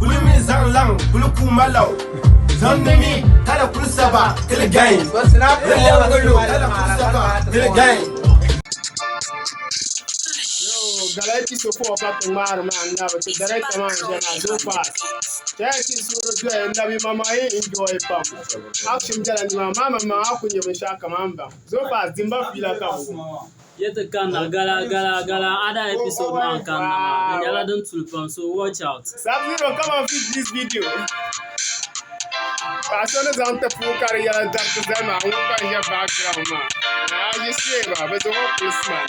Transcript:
Kuli mi zaŋ laŋ kuli kuuma law. Zaŋdimi kala kuli saba kili gain. Kala kuli saba kili gain. Yo, gala episode 4 ka ti ŋmaari maa n-nabi ti director maa n-ʒe maa so fast. Chaya ti suhuri doya n-nabi mama yi enjoy pam. Action bela nimaa maa maŋmaŋ a ku nya binshɛɣu kaman baŋ. So fast dimba fiila ka bɛ wum. Yi ti kanna gala gala gala other episode maa n kanna maa di nyɛla din tuli pam so watch out. Sub Zero come and fix this video. Paɣa so ni zaŋ ti puu ka di yɛla dariti zali maa ŋun gba n-ʒe background maa. A yi shee ba bɛ zaŋ o policeman.